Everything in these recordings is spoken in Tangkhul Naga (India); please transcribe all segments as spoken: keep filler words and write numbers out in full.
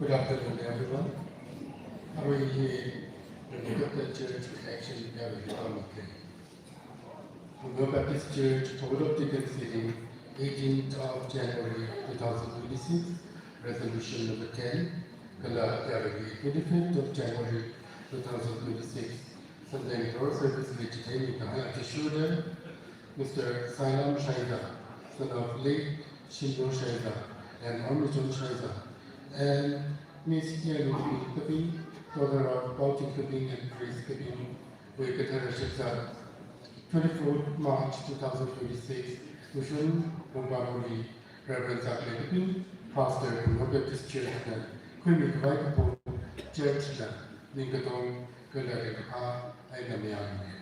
Good afternoon, everyone. Arui hi Renew Baptist Church Action Gathering Committee. Renew Baptist Church, Thoubal Tekken City, eighteenth of January two thousand twenty-six, resolution number ten, kala Gathering twenty-fifth of January two thousand twenty-six, Sunday Ritual Service li chithei mi kahai athishurda, Mister Sailam Shaiza, son of late Shimdo Shaiza and Ormichon Shaiza, and Miss Yalupi Kaping, daughter of Paoching Kaping and Grace Kaping, wui kathara shitsa, twenty-fourth March two thousand twenty-six, Ushun Bungpamoli, Reverend Zakle Kaping, Pastor, Renew Baptist Church na khuimi khavai kaphung church na ningkatong kala ringkapha eina mayāmi.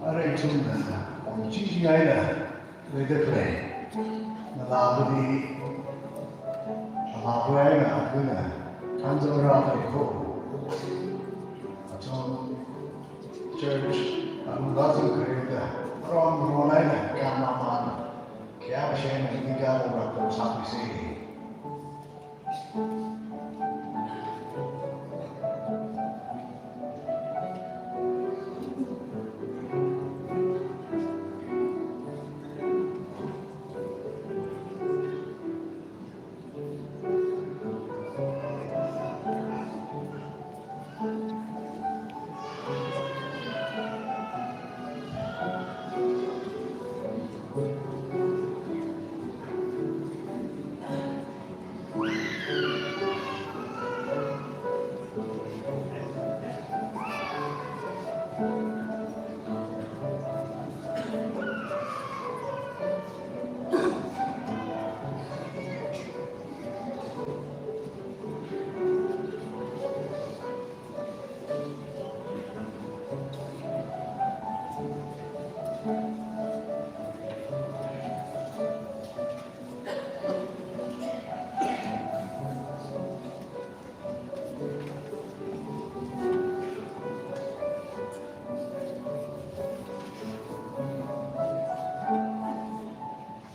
Arui ithumna, chingching eina leida khalei ngalābuli, ngalābuli eina akhana thanzam rākhalei kho. Athum church alung kazang khareuda, aron aron eina kamaman kayā shena ningkā rākasā sāpise.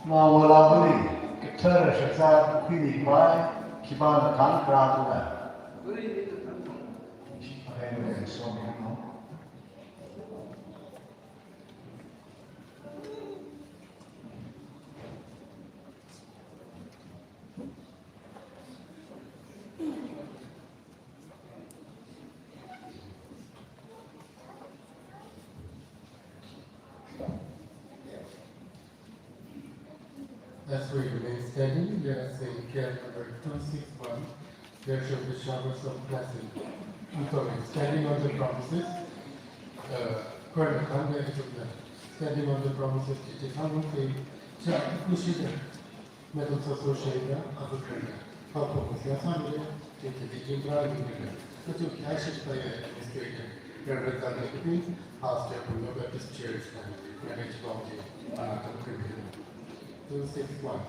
Mawala bali, kathara shaksa khuini khavai, khipāna khangkharā tula. As we remain standing, we are saying hymn number two six one, There Shall Be Showers of Blessing. I'm sorry, Standing on the Promises. Uh, Karen Khan, Standing on the Promises, Chichi Thamu, Cha Kushida. Methodist Association, African, Papa Kusiasana, Titi Jindra, Kachu Kashi, Administrator, Reverend Daniel Kupi, Pastor, Punyo Baptist Church, and Managed Committee, Anato Kriminal. Two six one.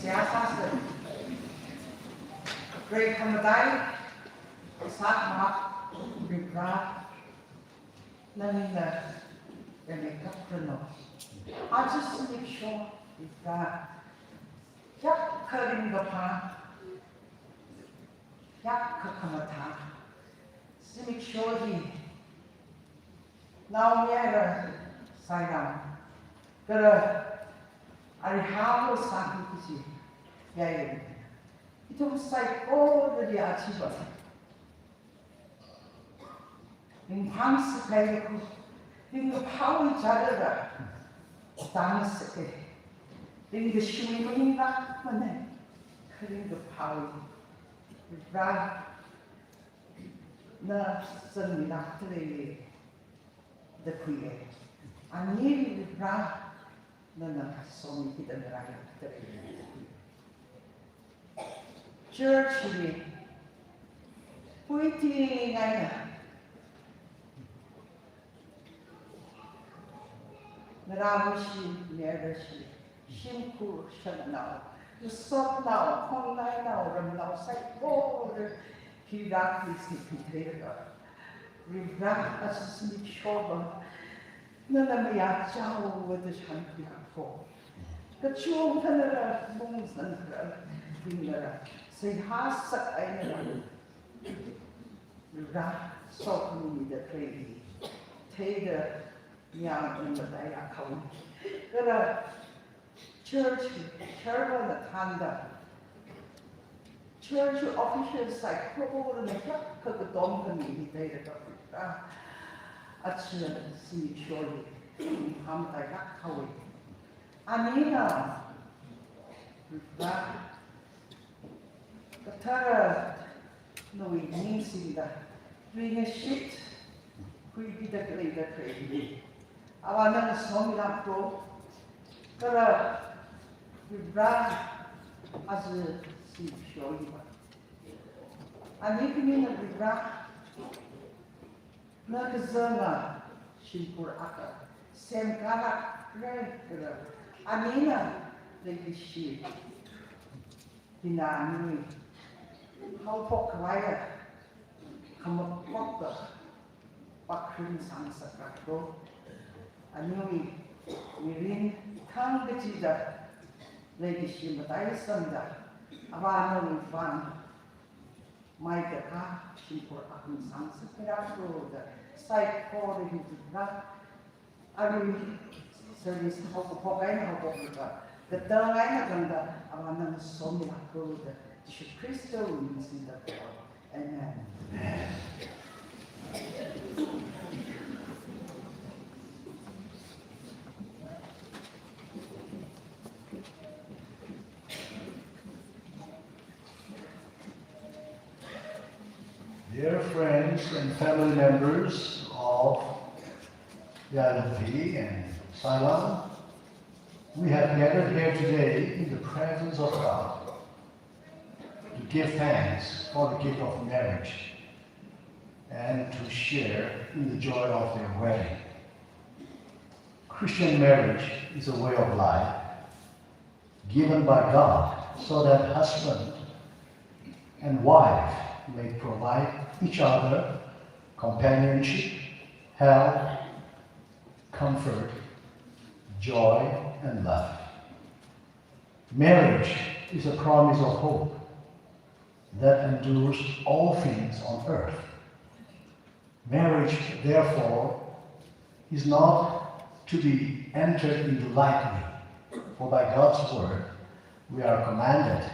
Seihā sāsa. Preikhamatai, sākhamā, Varivara, nana eina kapkhararnao. Aja zimiksho, Varivara, hiyākha ringkaphā, hiyākha khamathā zimiksho hi naomayara Sairam, kala arihā sāki kachi yāyang. Ithum saikorali achiva ringphā sākahai khu, ringkaphāwui chālala tāngasaka. Ringkashiwui maningla mane, kha ringkaphāwui Varena zangmilākda lei da khuiya. Ani Vare, nana somi kida ngarāilākda lei. Church li puiti ngaina ngarāwui shim, mayarwui shim, shimkhur, shanao, ngasotnao, khongnainao, ramnao saikora hi rākhuisi kathei rāka. Vare, aja zimiksholiva nana mayāchaowa da shānkhuihaowa. Kachungkha nala mungzan kharar, bing nala seihā sākahaina. Vare, sokhami mida khalei theida yang ungda dai akhawui. Kala church, church na thānda, church official saikorana hiyākha katom khami hi theida khuiya. Aja zimiksholi, hamtai akhawui. Anina, Vare, kathara nawui ningsingda, ringashit khuipida khalei da khalei. Avā nana somilākra, kala Vare aja zimiksholiva. Ani khamina Vare, na kazanga shimkhur akha semkālākra, kala anina leikashi hina aniwui haophok khavaiya khamapokta pakrin sāngasakra kho. Aniwui mirin thang kachida leikashi mataisangda, avā nawui vang mai kakā shimkhur akha sāngasakmira kho da saikora hi Vare, arui service haokaphok eina haophokta, katang eina tangda, avā nana somilākra da Jishu Khristawui ming singda kho. Amen. Dear friends and family members of Yailungphi and Sailam, we have gathered here today in the presence of God to give thanks for the gift of marriage and to share in the joy of their wedding. Christian marriage is a way of life given by God so that husband and wife may provide each other companionship, help, comfort, joy, and love. Marriage is a promise of hope that endures all things on earth. Marriage, therefore, is not to be entered into lightly, for by God's word we are commanded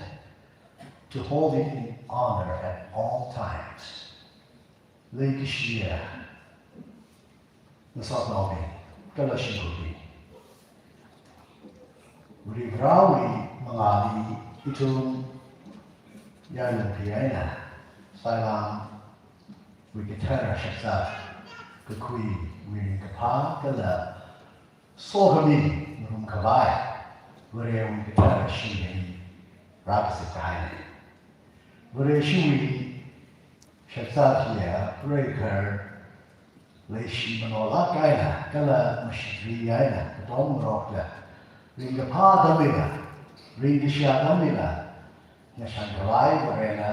to hold it in honor at all times. Leikashiya ngasotnaobing kala shimkhurli, Varivarāwui mangāli ithum Yailungphi eina Sailamwui kathara shakzat kakhuiwui ringkaphā kala sokhami ngarumkhavai Varewui kathara shimli rākazip kahaina. Vareshiwui shakzat hiya preikhar leishi manolāk eina kala mashitri eina katom ngarokda, ringkaphā atamlila, ringkashi atamlila ngashankhavai Varena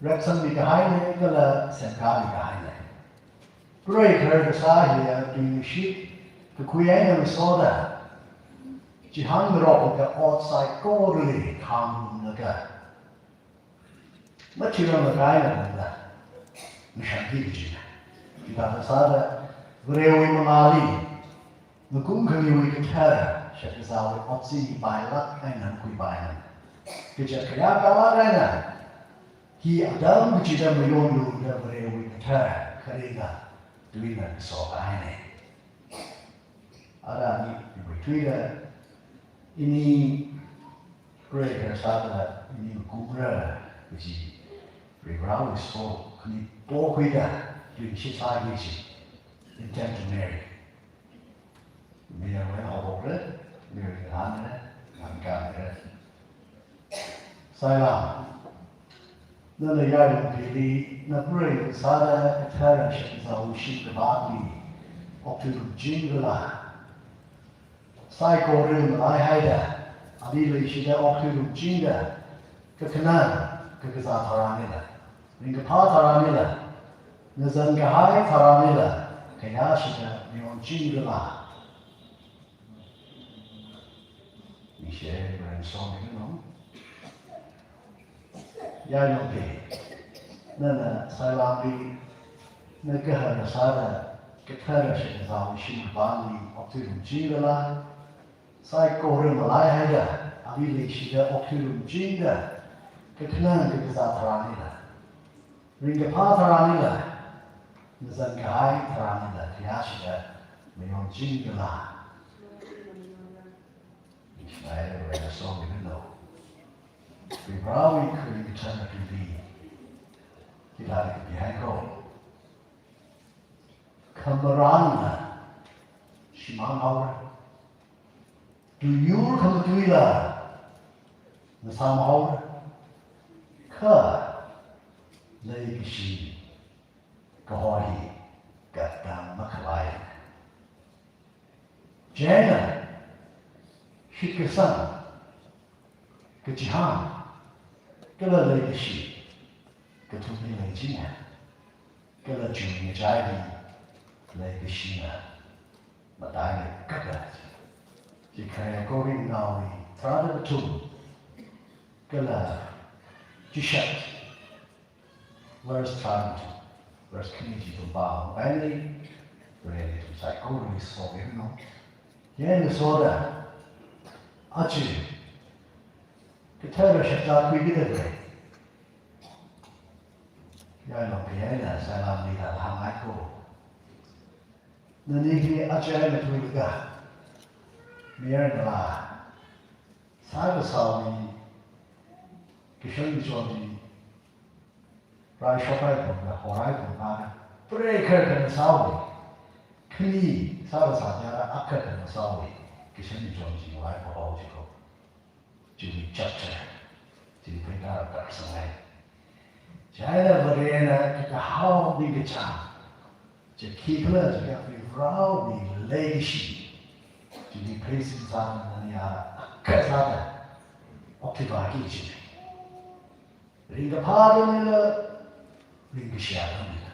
reksangmi kahaina kala semkāmi kahaina. Preikhar kasā hiya tuingashit kakhui eina ngasoda, chihān ngarokda ot saikorali khangarumlaga mathirang ngakai na tangda ngashanki kajina. Hithāda sāda Varewui mangāli ngakum khamiwui kathara shakzatwui otsi pailāk eina khuipaina. Kachot khayā kalāk eina hi atam kachida mayonlungda Varewui kathara kharinga tuina kaso kahaina. Ara ani iwui tuida ini preikhar sāda ini ngakumra kaji Varivarāwui sokhami pokhuida ringshit sāki kaji, intent to marry. Mayarwui haophokra, mayarwui ngahānra, ngahānkānra. Sailam, nana Yailongphili, na preiva sāda kathara shakzao shim kapāli okthui lumching kala? Saikora malaihaida, ali leishida okthui lumchingda, kakhanang kakazā tharanlila, ringkaphā tharanlila, ngazan kahai tharanlila, khayāshida mayonching kala? Ningshi, Varena somiranu. Yailongphi, nana Sailamli, na gahara sāda kathara shakzao shim kapāli okthui lumching kala? Saikora malaihaida, ali leishida okthui lumchingda, kakhanang kakazā tharanlila, ringkaphā tharanlila, ngazan kahai tharanlila, khayāshida mayonching kala? Ningshi, Varena somiranu. Varivarāwui kharing kachāng athumli hithāda kapihaiko. Khamarānna shimān haora, tuiyur khamatuila ngasām haora, kha leikashi kaho hi katang makhalei. Chieina shitkasang, kachihān kala leikashi kathumli leichinga, kala chiwui ngachaili leikashina matailāk kaka. Chi khare Korinthnaowui tharāda kathum kala chishat, verse tharāda kathum, verse khani chi ithum pāngai. Vareli ithum saikorali somiranu. Chieina soda, aja kathara shakzā khuiki da khalei Yailongphi eina Sailamli hithāda hānghaiko. Nani hi aja eina thuilaga mayarnala, sākasāwui kashon kachon chi raishokhai pamda, horai pamda, preiva khararkha ngasāwui, khani sākasā chara akha khararkha ngasāwui kashon kachon chi ngalai pahao jiko. Chiwui chapter, chiwui pheikar karsang hai. Chieina Varena kakahao ningkachāng chi khikhala jiakha Varivarāwui leikashi. Chiwui pheisin sāda nani ara akha sāda okthuivāki kajina. Ringkaphā tharanlila, ringkashiya tharanlila.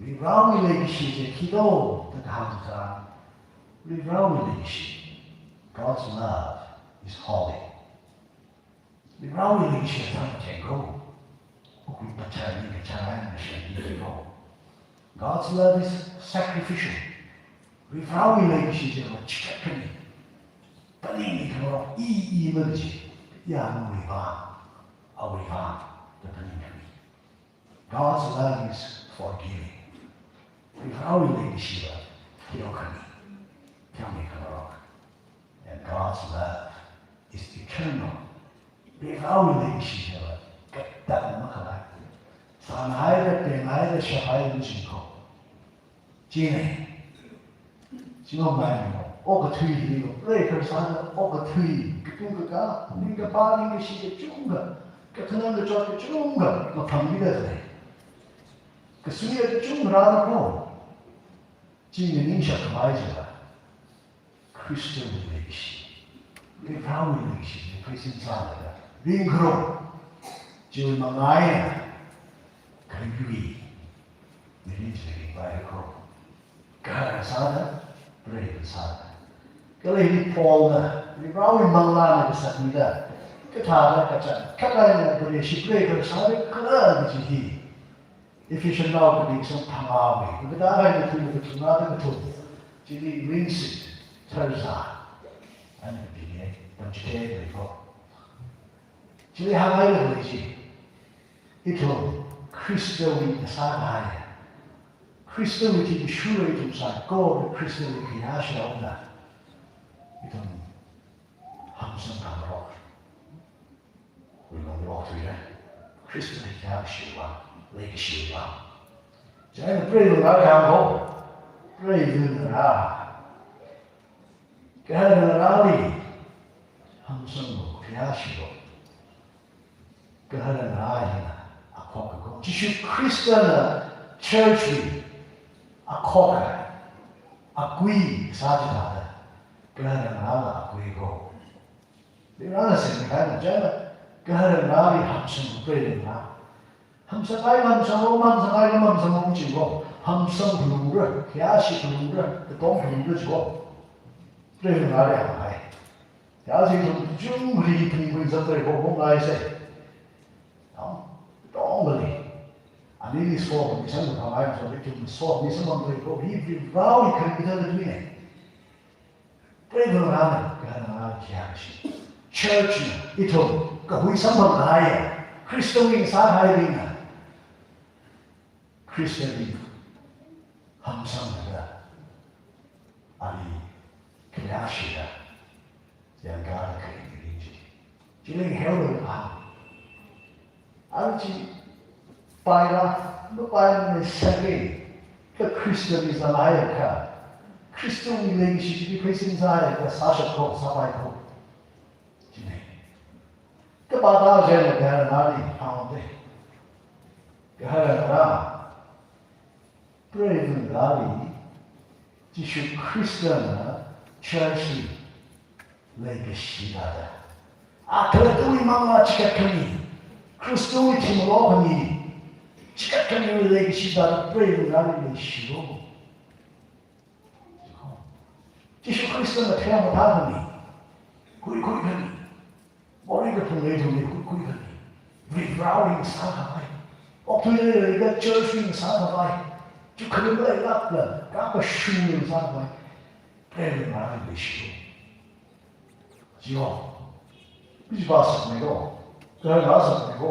Varivarāwui leikashi chi khito da kahāng tharan, Varivarāwui leikashi, God's love is holy. Varivarāwui leikashi chi thang chengko. Okui pachani kachāng eina shani ko. God's love is sacrificial. Varivarāwui leikashi chiva chikatkani. Phaningkhangarok i i makaji. Yangwui vang, awui vang da phaningkhami. God's love is forgiving. Varivarāwui leikashiva teokhami, teomikhangarok. And God's love is eternal. Varivarāwui leikashi hiva katang makhalei. Sānghaida, penghaida, shaphaida machingko. Chieina, chingom maimino, okathui hilo, preiva khararkha sāda okathui, katung kakā, ningkaphā ningkashi kachungkha, kakhanang kachot kachungkha maphangmida khalei. Kasuiya kachungkha rāra ko. Chieina ningshap khavai chiva Khristawui leikashi, Varivarāwui leikashi chi pheisin sālaga ringkharok. Chiwui mangā eina khaleiwui mirin chi ringvai kharok. Gahara sāda, preiva sāda. Kala hi Paulna Varivarāwui manglāna kasakmida, kathāda kachangkhat eina Vareshi preiva sāra khala kaji hi Ephesianao kani kasang phangāwui, kakathā eina thuilaga kathumrada kathum chili ringshit, tharzā eina kapine, tamchithei leiko. Chili hāngngaida khalei chi, ithum Khristawui ngasākahai, Khristawui thishurda ithum saikora Khristawui khayāshi haoda, ithum hāngsang khangarok, wuilungli okthuira. Khristali khayākashiwui vang, leikashiwui vang. Chieina preiva̱ ngarā hānghaowa. Preiva̱ ngarā. Gahara ngarāli hamsanglu, khayāshilu. Gahara ngarā hina akhok kako. Jishu Khristana church li akhoka, akui sā chithāda, gahara ngarāla akui ko. Varena semkahai na chieina, gahara ngarāli hamsanglu, preiva̱ ngarā. Hamsangkahai hamsanglu, mahamsangkahai mahamsanglu chi ko. Hamsanglu ra, khayāshiklu ra, katonglu ra chi ko. Preiva̱ ngarāli hānghai. Chieina ithum chungri pringpring zatrai ko, ko ngai sai. Am, tongli. Anili somi samphangkahai, somi ithum somi samphangkahai ko, hi Varewui kharing kathā kathā ne. Preiva̱ ngarāna, gahara ngarāli khayākashi. Church na, ithum, kahui samphangkahai, Khristawui sākahai bingna. Khristali hamsangda, ali khayāshida, yangkāda khalei mirin chi. Chili hell lo a. Aruichi paila, mapaimana sāki, kha Khristali zangakha, Khristawui leikashi chili pheisin sāakha, sāshap ko, sāpai ko. Chine. Kapā ta jela gahara ngarāli hāngde. Gahara ngarā. Preiva̱ ngarāli Jishu Khristana church li leikashi thāda. Athum tui mangla chikat khami. Khristawui thimlo khami. Chikat khamiwui leikashi thāda preiva̱ ngarāli leishilu. Jishu Khristana themma thākhami, khuikhami, morei kaphung leithumli khuikhami, Varewui sākhavai, okathuili leikha church wui sākhavai, chukharing leilākla, kakashungwui sākhavai, preiva̱ ngarāli leishilu. Chiwo, khuishi ba sakmei ko, kha ba sakmei ko.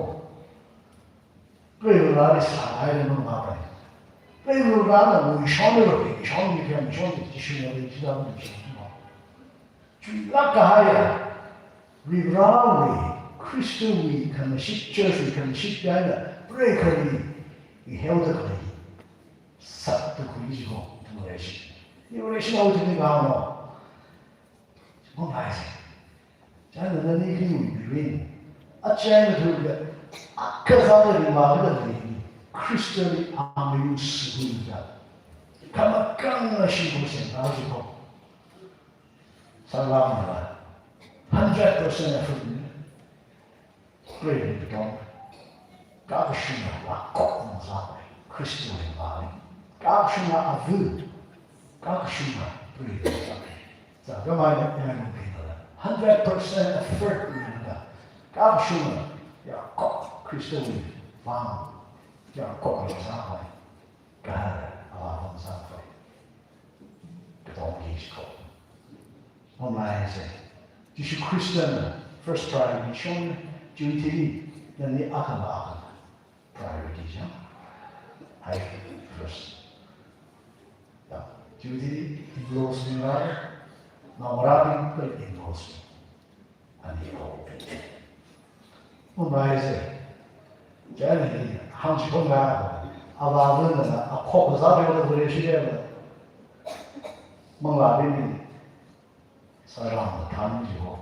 Preiva̱ ngarāli sāhaili mangāpai. Preiva̱ ngarāna muishonli, muishonli, muishonli, Jishuna leishida muishonli. Chuilāk kahaiya, Varewui, Khristawui khamashit, church wui khamashit eina, preikhali, i hell da khalei. Sāda khuishi ko, ithum Vareshi. I Vareshi hao ithumli kahānglo. Mong haise. Chieina nani khani mirin. Achai na thuda, akha zāda ringmāda lei. Khristali aming suda. Khamakang na shi ko sen na shi ko. Sālāmala. Hundred percent effort ni. Preiva̱ tong. Kakashunga la kok na zāpai. Khristawui vang. Kakashunga avu. Kakashunga preiva̱ zāpai. Sā khamei na ina nungkina. Hundred percent effort ni na. Kakashunga ya kok Khristawui vang. Ya kok na zāpai. Gahara avāva̱ sāpai. Katongki shiko. Mong haise. Jishu Khristana first priority shon, chiwui thili, nani akhama akhama. Priority jang. Hai first. Ya, chiwui thili, in-laws ni ra, naongarābing kala in-laws ni. Ani ko. Mong haise. Chieina hi, hāngchiphunga, avāva̱na, akhok kazā pheoda Vareshi eva. Manglābingli, sālāmna thānmi ko.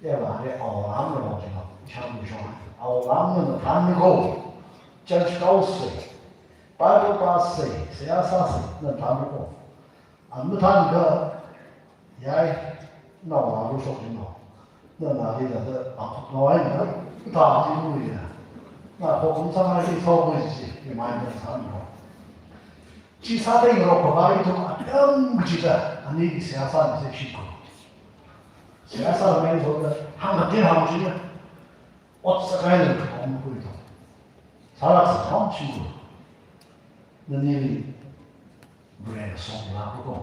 Eva, re, aolamna lo jima, shang mi shong. Aolamna thānmi ko. Church kaosei. Bible pass sei, seihā sāsei, na thānmi ko. Ana mathānkha, yai, naongarā lu shok jino. Na nali la da, a khok nawai na, ta ji lu ya. Na khok kum sāngai ji, sāngai ji, imai na sāngai. Chi sāda ngarok khavai ithum atam kachida, ani ki seihā sāmi se shiko. Seihā sāmei thoda, hāngkatei hāng chi na. Ot sākahai na khok kum khuito. Sālāk sākahai shiko. Nanili, brain song la ko.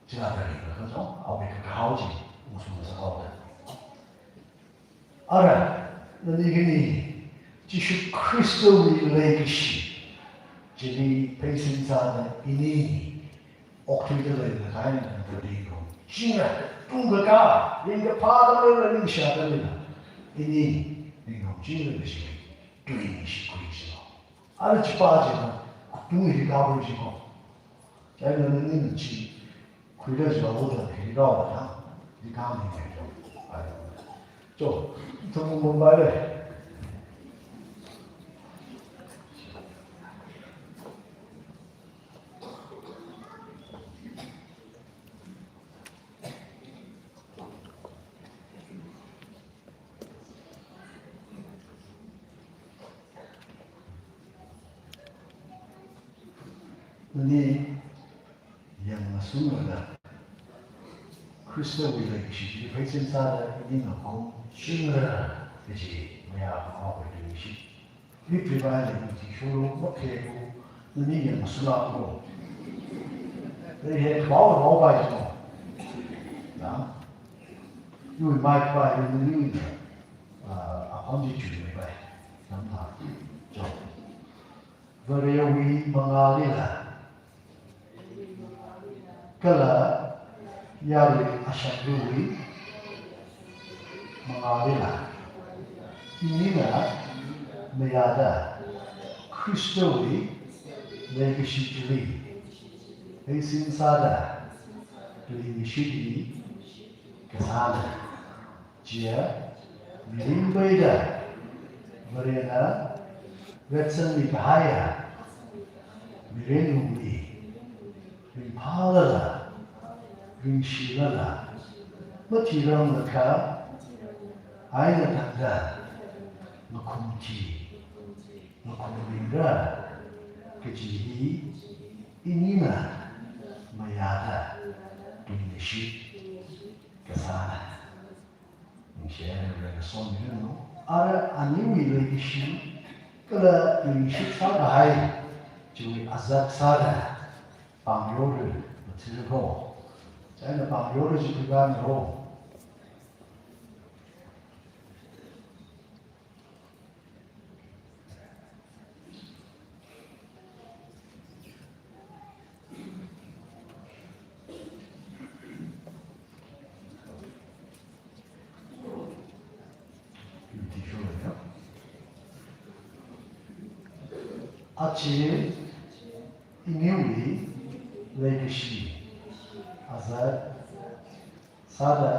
Chila tari kakazong, awui kakahao chi, ungshung sāhaoda. Ara, nani khani, Jishu Khristawui leikashi, chili pheisin sāda ini, okathuida leikahai na kadi ko. Chingra, tungkakā, ringkaphā da leila, ringshā da leila, ini, ringkaching leikashi. Ningshi khuishi lo. Ara chipa china, atung hi kabu shi ko. China nani chi, khuida jilala da hi kabu da, hi kabu ni mai jo. Ai. Jo, ithum Mumbai le. Nani yangmashunglala, Khristawui leikashi chi pheisin sāda ini ngakhum shingra kaji mayā kakao khuishi. Ri pribai le ni chi shuru makhei ku, nani yangmashunglala ko. Dai he bao bao bai ko. Na? Yui mai bai, yui ni, ah, akhon ji chui mai bai. Nam ha. Jo. Varewui mangālila. Kala yarui ashangwui mangālila. Inina mayāda Khristawui leikashi chili pheisin sāda tuingashit hi kasāna. Chiya, mirin peida, Varena retsangmi kahaiya mirin lungli ringphālala, ringshilala, mathirang lakha, eina tangda ngakhum thi, ngakhum ringra kaji hi inina mayāda tuingashit kasāna. Ningshi eina Varena somiranu. Ara aniwui leikashi kala tuingashit sākahai chiwui azak sāda pāngyorra mathilko. China pāngyorra chi khuikan ro. Achi iniwui leikashi azak sāda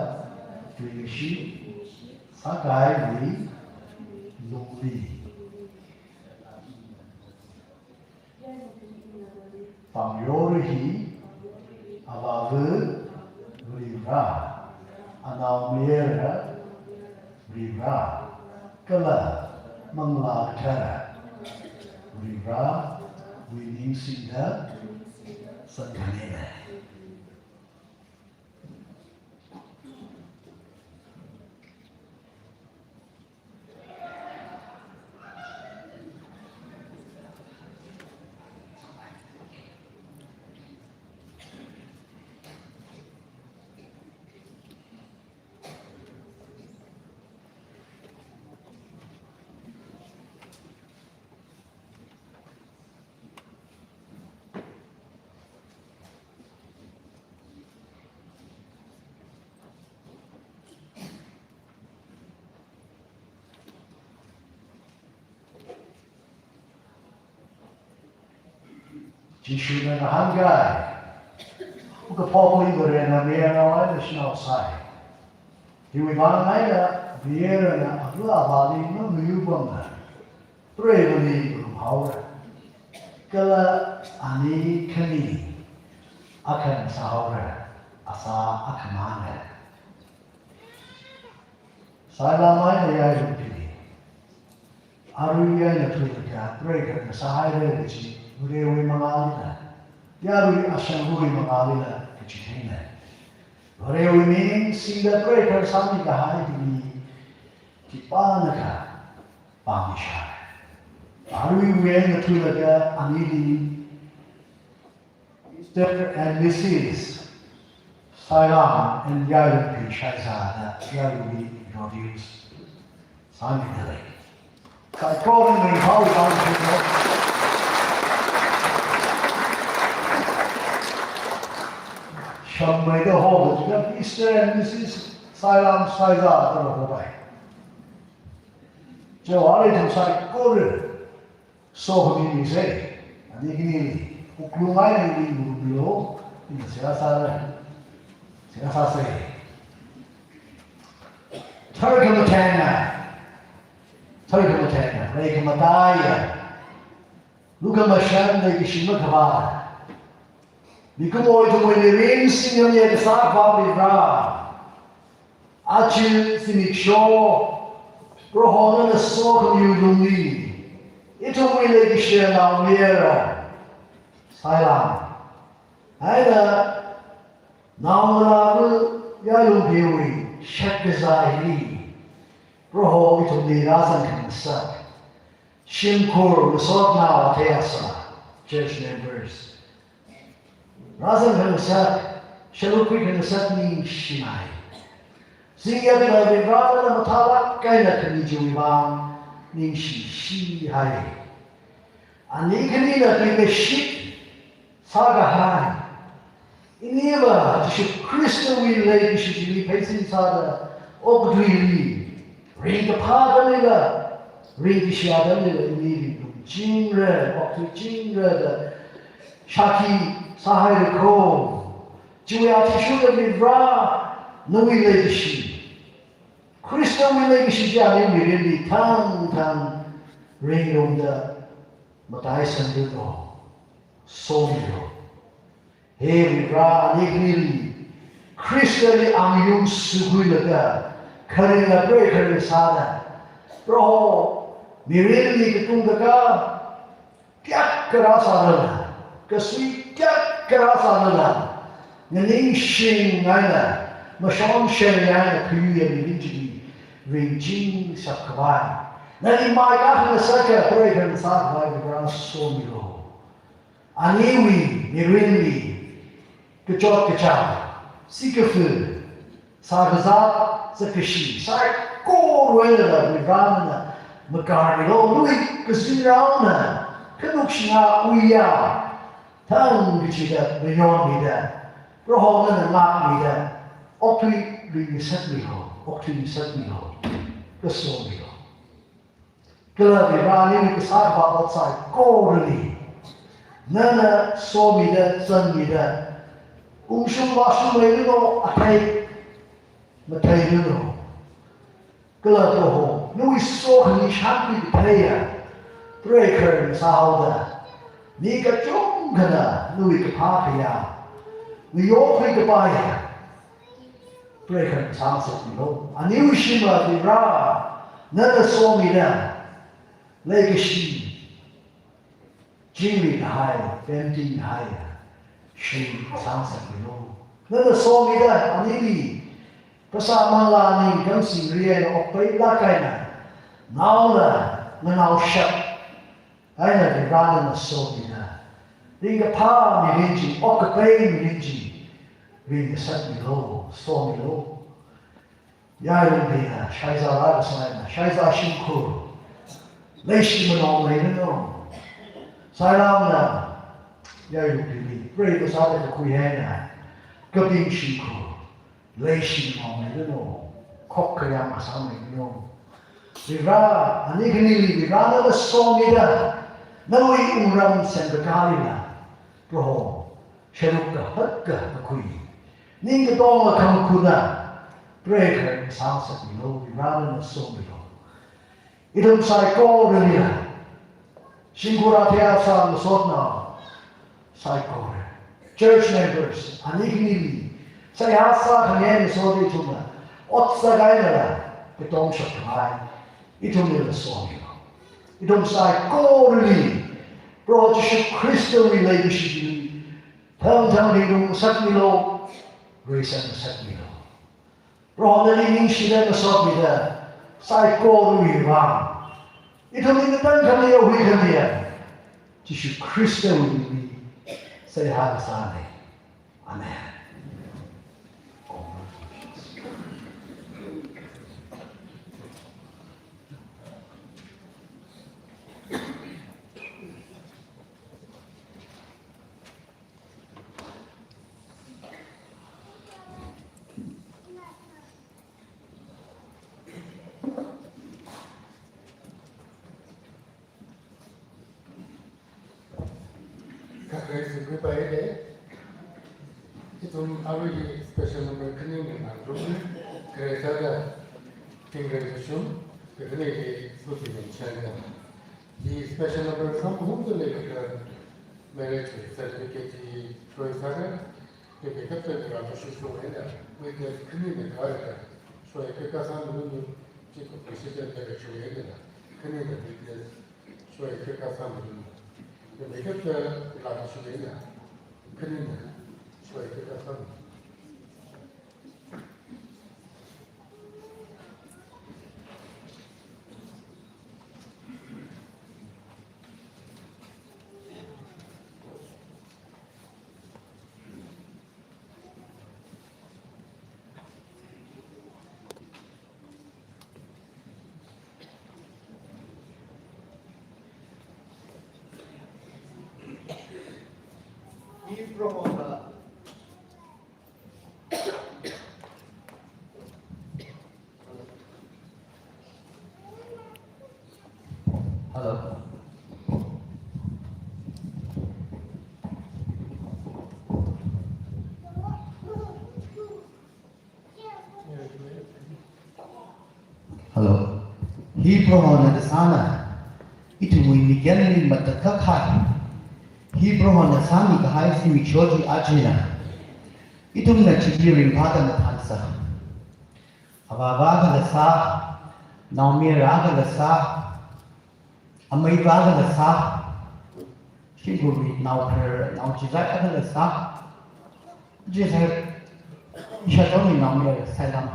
tuingashit sākahaiwui lungli pāngyor hi Avāva Varivara, Anaomayara Varivara, kala Manglā Kathara Varivarawui ming singda sangkhanena. Jishuna ngahānkai, ukaphokli Varena mayarnao eina shanao sai. Hiwui vang eina mayarana ava avāli mangayu pamda, preivali malung haora. Kala ani khani akha ngasā haora, asā akhamana. Sailam eina Yailungphili arui eina thuilaga preikhar ngasāhaira kaji Varewui mangālina, yarui ashangwui mangālina kaji theina. Varewui ming singda preikhar sāmi kahai hili khipānakha pāngmishai. Aruiwui eina thuilaga anili Mister and Missus Sailam and Yailungphi Shaiza da yaruili introduce sāmida lei. Kaikhon ning hao tang sino. Shammeida ho, Mister and Missus Sailam Shaiza da hopai. Chiwuivang ithum saikora sokhami misei, ani khanili, wuklung eina ning murumilo, ina seihā sāra, seihā sāsei. Tharkhamathāna, tharkhamathāna, leikhamataiya, lukhamashan leikashi makhavā, mikumo ithumwui mirin singyam eina kasā Akhava Vare, aja zimiksho, Proho nana sokhamiwui lungli, ithumwui leikashi naomayara, Sailam, eina naongalāva̱ Yailungphiwui shakkazā hili, Proho ithumli rāzangkhangasak, shimkhur masotnao athei asā, church members, rāzangkhangasak, sharuk khuikhangasak ningshinai. Zingyākla Vare nana mathālāk eina khami chiwui vang ningshishihai. Ani khanina tuikashit sākahai, iniva Jishu Khristawui leikashi chili pheisin sāda, okathuili ringkaphā atamlila, ringkashi atamlila inili lungchingra, okthuichingra da shākhi sāhaira kho. Chiwui athishurda Vare, nawui leikashi, Khristawui leikashi chi aniwui mirinli thangthang ringrumda mataisanglu, somilo. He Vare, ani khanili Khristali angayung sukhuilaga, kharinga preikhar sāda, Proho, mirinli katung kakā, tyak karā sālala, kasui tyak karā sālala, nganingshing eina, mashon sheng eina khayuiya mirin chili ringchingshap khavai, nali mai kakhangasak preikhar sākhavai Vare somilo. Aniwui mirinli kachot kachāng, sikafu, sākazā, sākashi, saikora eina Vare nana makarmilo, nawui kazingraona, khanuk shinga uiya, thang kachida mayonmida, Proho nana ngākmida, okthui ringngasakmilo, okthui ngasakmilo, kasomilo. Kala Vare, aniwui kasā khavā ot saikorali nana somida, zangmida, ungshung vāshungmeilano, athei matheilano. Kala Proho, nawui sokhami shānkhui katheiya preikhar sāhaoda, mi kachungkhana nawui kaphā khayā ngayokhui kapaiya preikhar sāngasakmilo. Aniwui shimva Vare nana somida, leikashi chingri kahai, pemting kahai shim sāngasakmilo. Nana somida anili phasā manglā ningkhang singri eina okpailāk eina, naola nganaoshap eina Vare nana somida, ringkaphā mirin chi, okkapai mirin chi ringngasakmilo, somilo. Yailungphina shaizāla kasā eina, shaizā shimkhur, leishi manongmeilano. Sailamna Yailungphili preiva sāda kakhui eina, kaping shimkhur, leishi manongmeilano, khok khayang kasāmeilano. Vare, ani khanili Vare nana somida, nawui wungram semkakālila, Proho, sharuk kahaka kakhui, ningkatonga khamakhuna preikhar sāngasakmilo, Vare nana somilo. Ithum saikoralila, shimkhur athei asā masotnao saikora, church members, ani khanili seihā sākhami eina soda ithumna ot sākahai eina katongshap khavai ithumlila somilo. Ithum saikorali Proho Jishu Khristawui leikashi chili thangthang ringrumngasakmilo, reisāngasakmilo. Proho nali ningshida masotmida, saikorawui vang ithumli katang khami, yaohui khamiya Jishu Khristawui mingli seihā kasāna. Amen. Khare singkhui paile, ithum arui special number khani nganārum, khare sāda, tingre shum, khare sāda, hi special number samphangda leilaga, marriage certificate hi shoi sāra, hi kathāda rāshushu eina, witness khani nganāra, shoi kakā sāmilui, chi ko president da shoi eina, khani da witness, shoi kakā sāmilui. Hi kathāda rāshushu eina, khani da shoi kakā sāmilui. Hi Prohona. Hello. Hello. Hi Prohona kasāna, ithumwui mikyanli matakhak hai. Hi Prohona sāmi kahai zimiksho chi ajina. Ithumna chili ringphāda mathānsā. Avāvā kala sā, naomayara kala sā, amei avā kala sā, shimkhurwui naophar, naochizat kala sā, jisai, ishāchonwui naomayara sailam,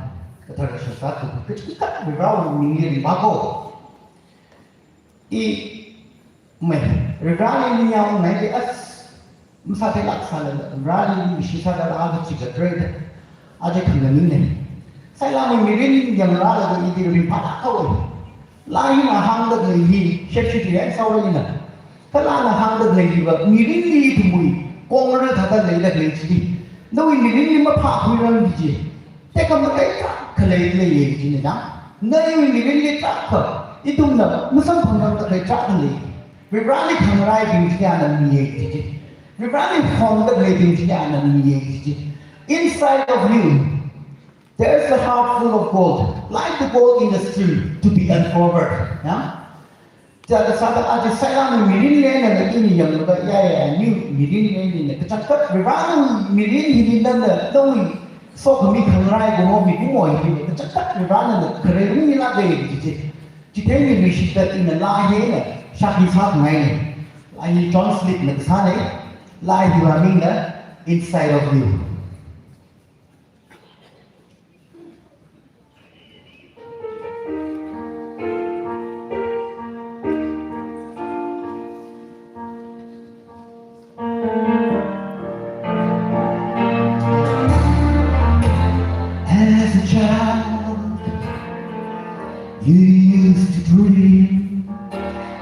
kathara shasā tu, kachikha Varewui mingli ringphāko. I, mei, Vareli ningyāng ngai de as, masātheilāk sālala, Vareli ningshi sāda rāda chikatrei da. Aja khanganingna. Sailamwui mirin yangrālaga ili ringphālāk haowa. Laa hina hāngda khalei hi, shepshi ti yang saura ina. Kala na hāngda khalei hiva, mirinli ithumwui, kongra thāda leida khalei chi. Nawui mirinli maphākhuirang kaji. Tekhamatei tarākha leilei ye kajina. Nawui mirinli tarākha, ithumna masamphangrangda khalei tarākha lei. Vareli khangarai bing china miya kaji. Vareli honda khalei bing china miya kaji. Inside of you, there's a heart full of gold, like the gold in the stream, to be uncovered. Yeah? Chithāda sāda aja sailamwui mirinli eina ina yanglaga, ya, ya, ya, nawui mirinli eina kachangkhat Varewui mirin hili nana, nawui sokhami khangarai kumo mikumo hili kachangkhat Varena kharei ungmilāka kaji chi. Chithei mi mishita ina laa hi eina shākhui sāngai. Laa hi John Smith na kasāna, laa hiwui mingna Inside of You. As a child, you used to dream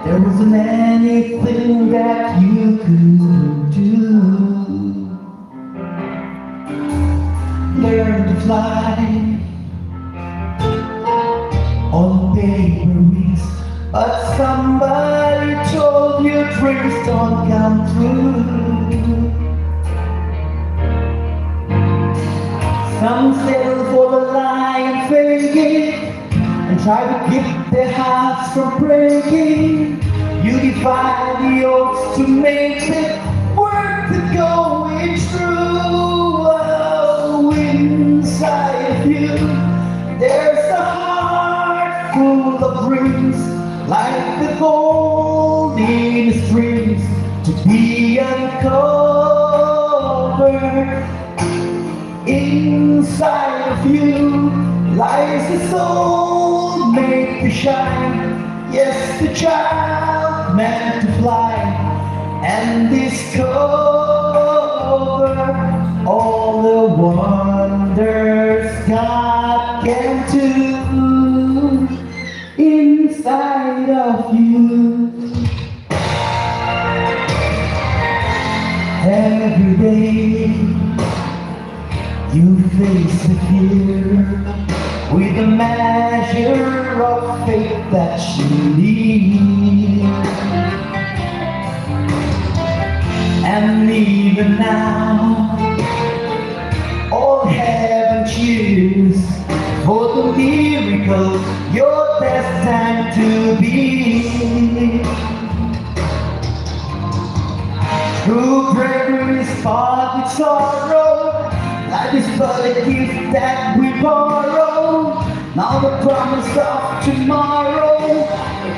there wasn't anything that you couldn't do. Learn to fly on paper wings, but somebody told you dreams don't come true. Some settle for a lie and fake it, and try to keep their hearts from breaking. You defy the odds to make it worth the going through. Oh, inside of you, there's a heart full of dreams, like the gold in the streams, to be uncovered. Inside of you lies a soul made to shine. Yes, the child meant to fly and discover all the wonders God can do inside of you. Every day you face the fear with a measure of faith that you need. And Now, all heaven cheers for the miracle you're destined to be. Through bravery sparked with sorrow, life is but a gift that we borrow. Now the promise of tomorrow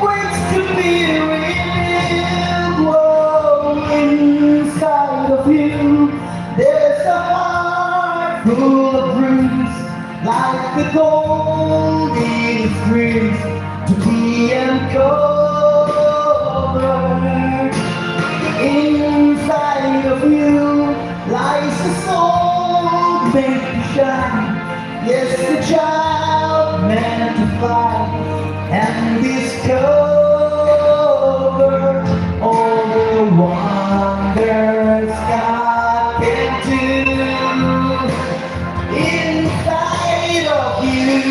waits to be revealed. Whoa, inside of you, there's a heart full of dreams, like the golden streams to be uncovered. Inside of you lies a soul made to shine. Yes, a child meant to fly and discover all the wonders God can do inside of you.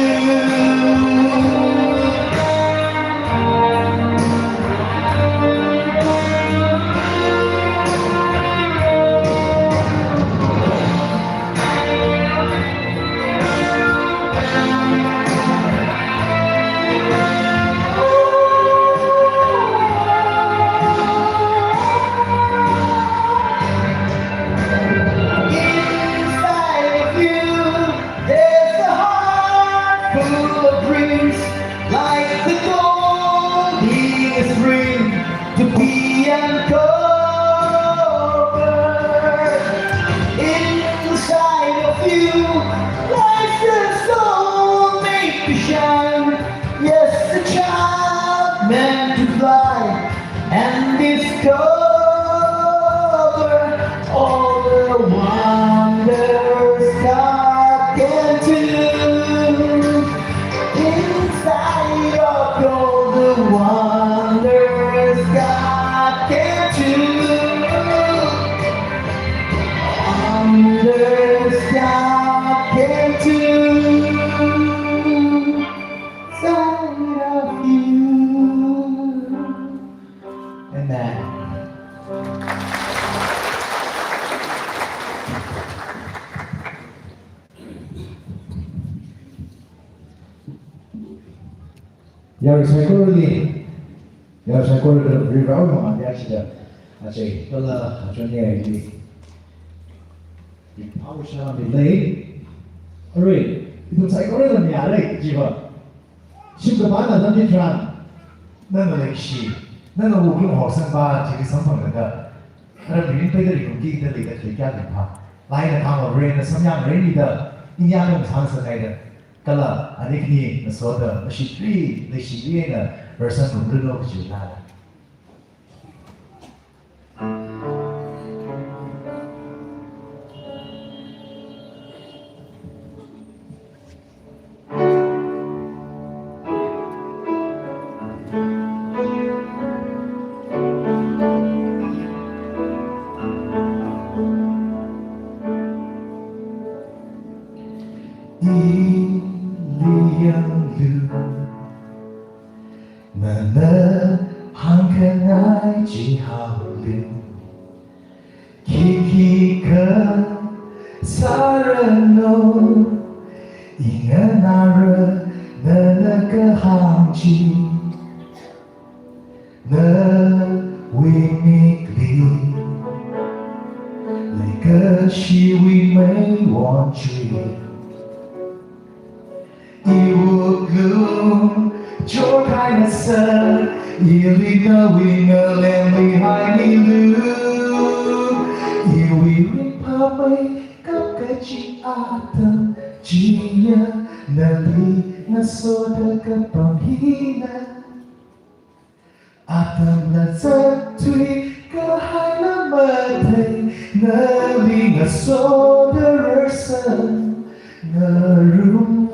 Inside of you, there's a heart full of dreams, like the golden stream to be uncovered. Inside of you lies a soul made to shine. Yes, a child meant to fly and discover all the wonders God can do. Inside of you, the wonders God can do. Wonders God can do. Inside of you. Amen. Yarui saikorali, yarui saikorali Varivarāwui mangāli chida, achei kala achon yaili, ipao shalom lei. Arui, ithum saikorali mayarlei jiva. Shimkhapana atam hitharan, nana leikashi, nana wuklung horsangpa chili samphanglaga, ara mirin peida ringki da leida khalei kayākha pha. Laina thang Varena samyang reinida, inya nung sāngasakngaida, kala ani khani ngasoda, mashitri, leishiri eina, rarsan ngarumranu kaji lala. Ili yanglu, nana hāngkhangai chi haolu. Khikha sāranu, inganāra nana kahāng chi. Nawui mikli leikashiwui mei won chui. Iwuklung chorkahai ngasak, ili nawui ngalengli haimilu. Iwui ringphāmei kap kachi atam chiya, nali ngasoda kapam hina. Atamla zatthui, kahaila mathei, nali ngasoda rarsan ngarumngai.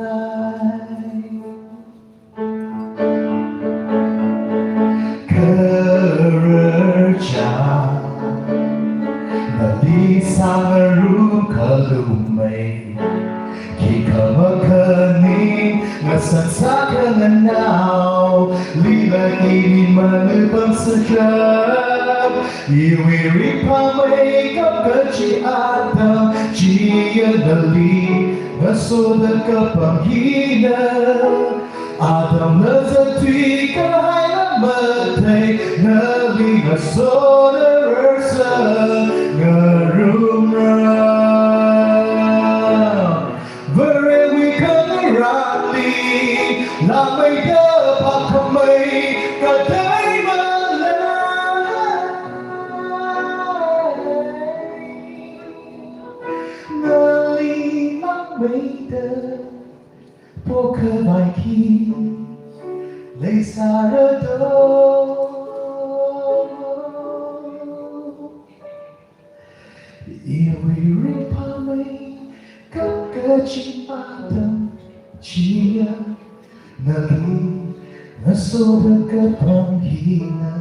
Khararchān, nali sāngarum khalumei. Khikha makhaning, ngasān sākhanganao, lila ini manupam sakha. Iwui ringphāmeikap kachi atam chiya nali ngasoda kapam hina. Atamna zatthui kahai lam mathei nali ngasoda rarsang ngarumra. Varewui khangarānli langmeida phākhamei katei malei. Nali langmeida phākhavai khi leisāra do. Iwui ringphāmeikap kachi atam chiya nali ngasoda kapam hina.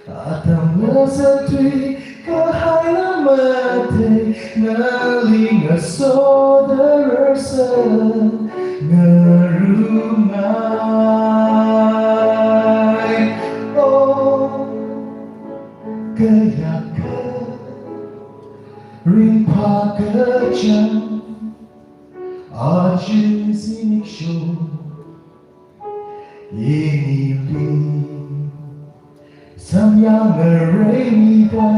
Atamna zatthui kahai lam mathei nali ngasoda rarsang ngarumngai. Oh. Kayākha ringphā kachang, aja zimiksho inili samyang ngareida,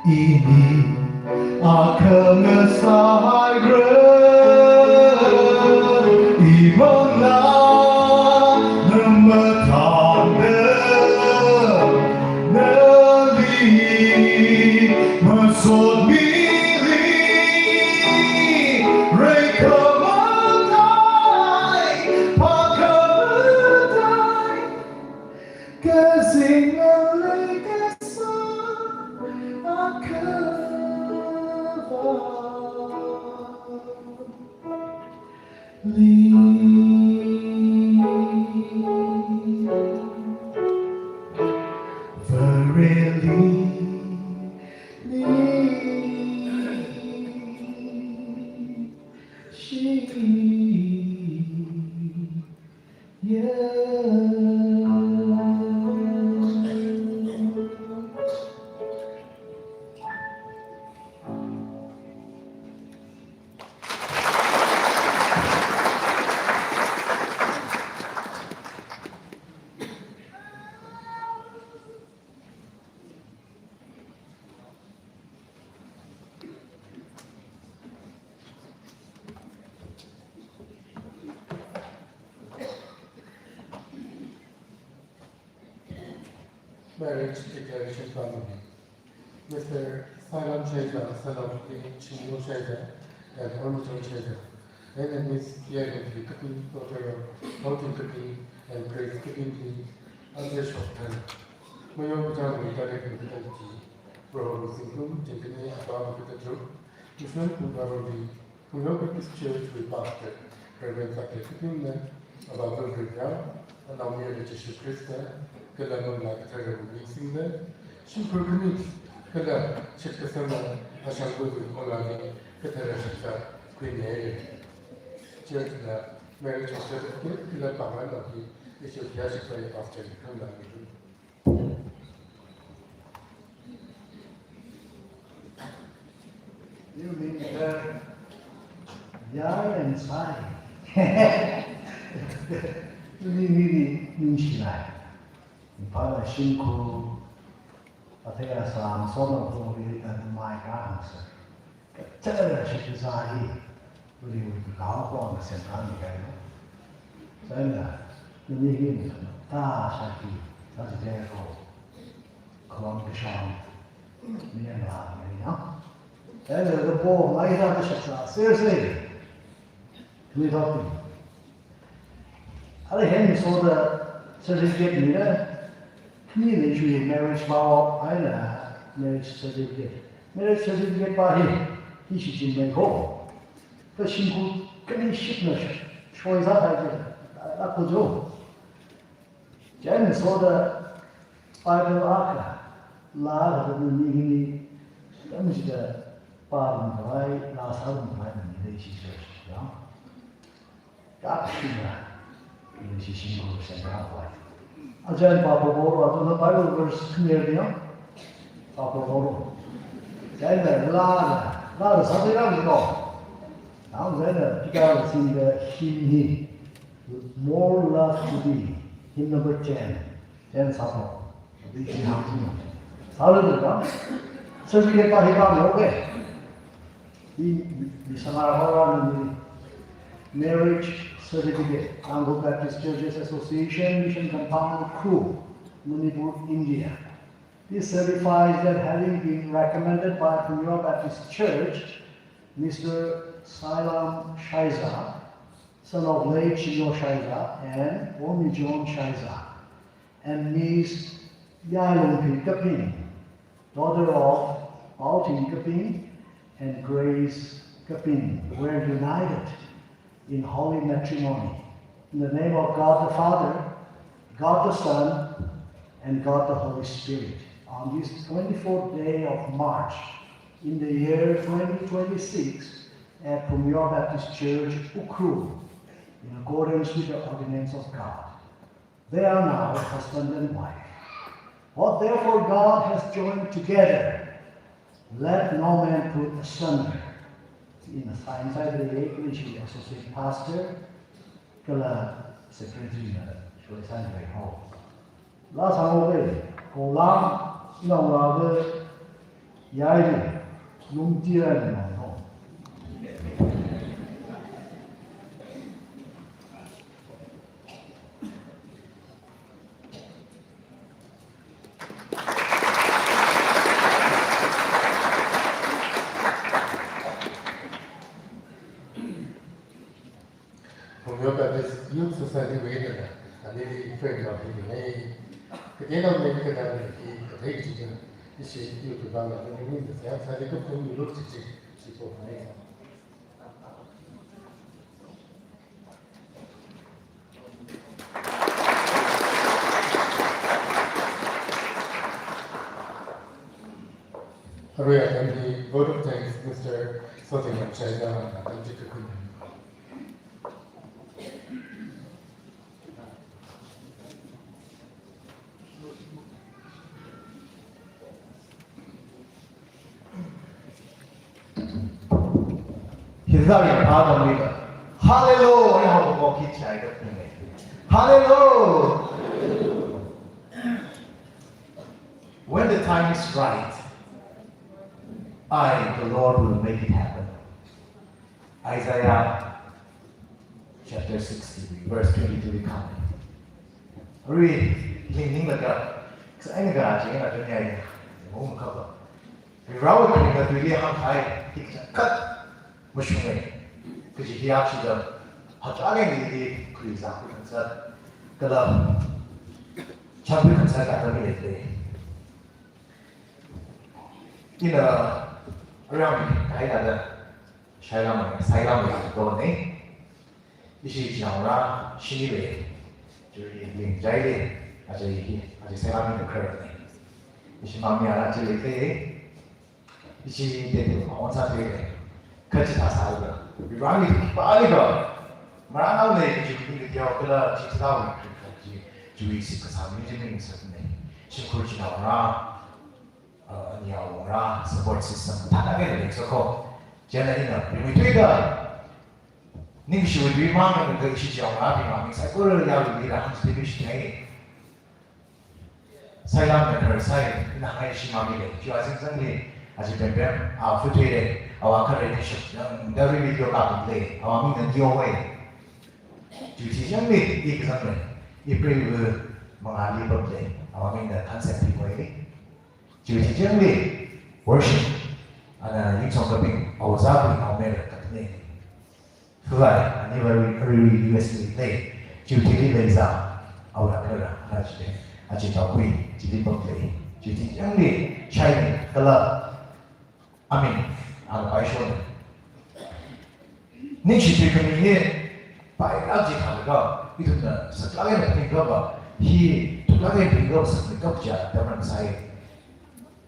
ini akha ngasāhaira, imangla namathānda nali masot mili reikhamatei, phākhamatei. Kazing ngalei kasā akhava li. Vareli li. Shi. Marriage declaration ceremony. Mister Sailam Shaiza, son of Miss Chinyo Shaiza and Ormuchong Shaiza, and Miss Yagan Kaping, daughter of Houghton Kaping and Grace Kaping, Asia Shoktan. Mayo Kachang Military Competency, Proho Singkum, Jingkane, Abang Kutadru, Mission Kumbaroli, Khumyok Baptist Church wui pastor, Reverend Sakya Kapingna, Avāva̱ Varivara, Anaomayara Jishu Khrista, kala Manglā Katharawui ming singda, shimkhur khani kala shitkasanga ashangwui khongani kathara shakta khuinei. Church na marriage certificate kala pāngranao hi issue khayā shakta ya pastor ni khangla ni. You mean that? Yeah, and sigh. Ni, ni, ni, ni, shilai. Ipala shimkhur, athei asā, masotnao phungli, and my grandson. Kachara shikazā hi, uli uli kakao khuang semkhangai. Chieina, nani hina, ta shaki, ta jideko, khuang kashang, mi yang la, mi yang. Chieina, the boy, my ta shaksa, seriously. Khani thot. Ala hen soda certificate mina, khani leishui marriage vow, eina marriage certificate. Marriage certificate pa hi, hi shichinmei ho. Kha shimkhur khani shitna shoisā hai je, a, a kujo. Chieina soda Bible akha, laa akha ni hini, yamshida pārum khavai, laa sārum khavai ni leishi church, ya. Kapshina, ni shi shimkhur semkhavai. Jen pāpā boro, athumna Bible verse khmer diya. Pāpā boro. Chieina laa, laa sāda rāli ko. Ang chieina pika singda hymn hi, More Love to Thee, hymn number ten. Ten sāko. Di hi hāng sing. Sālu da. Certificate pa hi pa mo ke. Hi, hi sāngarā hora ni marriage certificate. Tangkhul Baptist Churches Association, Mission Compound, Ukhrul, Manipur, India. This certifies that having been recommended by Phungyo Baptist Church, Mister Sailam Shaiza, son of late Chinyo Shaiza and Omi John Shaiza, and Miss Yailungpi Kaping, daughter of Baoting Kaping and Grace Kaping, were united in holy matrimony. In the name of God the Father, God the Son, and God the Holy Spirit, on this twenty-fourth day of March, in the year twenty twenty-six, at Phungyo Baptist Church, Ukhrul, in accordance with the ordinance of God. They are now husband and wife. What therefore God has joined together, let no man put asunder. Ina sign sāda lei, kala ishi associate pastor, kala secretary na, shoi sāda lei ho. Laa sāngarā, ko lam, ina ngava, yaili, lungtiran na ho. Phungyo Baptist Youth Society wui eina, anili friend of him hai. Kateonao ni kateonao ni, kathei chi chi, ishi youth bang la, ni ni sa sa ni kaphung ni lut chi chi, chi po hai. Arui atam hi vote of thanks, Mister Soting Lamshai da, atam chi kakhui. Hizari pha dam ni ba. Hallelujah, ya ho ko ki chai da ni. Hallelujah. When the time is right, I, the Lord, will make it happen. Isaiah chapter sixty-three, verse twenty-two li kahāng. Arui, ling ning laga, kasā eina ga chi eina tun yai, mo mo kaba. Rao kring na tui li hāngkahai, tik chak kat, mashunga. Kaji hi achi da, hachale ni li, kri za ku kan sa, kala, chak ku kan sa ka ta mi le. Ina, arui mi, kai na da, Sailam, Sailam ya to ne. Ishi chinaongarā shini le, chili ling jai le, aja hi, aja Sailam ni kar ne. Ishi mami ara chili te, ishi te te ma on sa te le. Kachi ta sa le. Rani pa le ba. Marana le, chi ni ke yo kala chi ta le. Chi, chi si ka sa mi ji ni sa ne. Shimkhur chinaongarā, uh, ani awongarā, support system, thāda ke le so ko. Chieina ina, mi tui da. Ningshiwui mang na ka ishi chinaongarābing mami saikora yaruili rāhāngchitheimishi ngai. Sailam na kharar sai, ina hāngngai ishi mami le, chiwui azingzangli, aja Pempem, a, Futhuile, awa kharei kashap, yang, dari video kapam le, awa ming na Neo wei. Chiwui thijangli, i kazang le, April wui mangāli pam le, awa ming na Thansep Phingwei le. Chiwui thijangli, worship, ana Yingchong Kaping, awo za Kaping, awo mei le, kapne. Khavai, ani va ri, ri, ri U S A lei, chiwui thili leiza, awui akhara, ana chili, achi tau kui, chili pam lei, chiwui thili yangli, shai ni, kala, amin, ana pai shon. Ningshi tui khami hi, pai lak ji khalaga, ithumna, saklak eina phaning kaba, hi, thuklak eina phaning kaba, sakni kaba ja, tamran sai.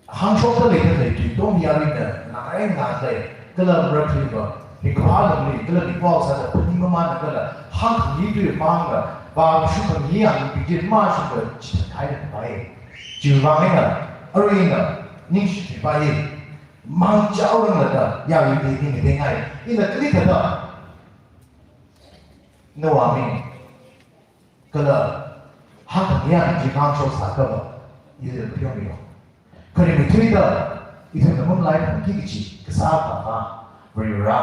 Hāngshokta leida lei tui tom yaruina, ngai ngai lei, kala mrak lei ba, ringkaphā lam lei, kala ringkaphā sāda phaning mamān kala, hāngkhami tui mang la, Vāshungkhami yangpi chi mashungda chithankhaida pai. Chiwuivang eina, arui ina, ningshi pai. Mang chaorang lada, yawi de ning de ngai. Ina kali thāda. Nawui ming. Kala, hāngkhami yang chi hāngshok sākha va. Ili pheomilu. Kharing mithuida, ithumna mamlai phungki kachi, kasā papa, Varivara,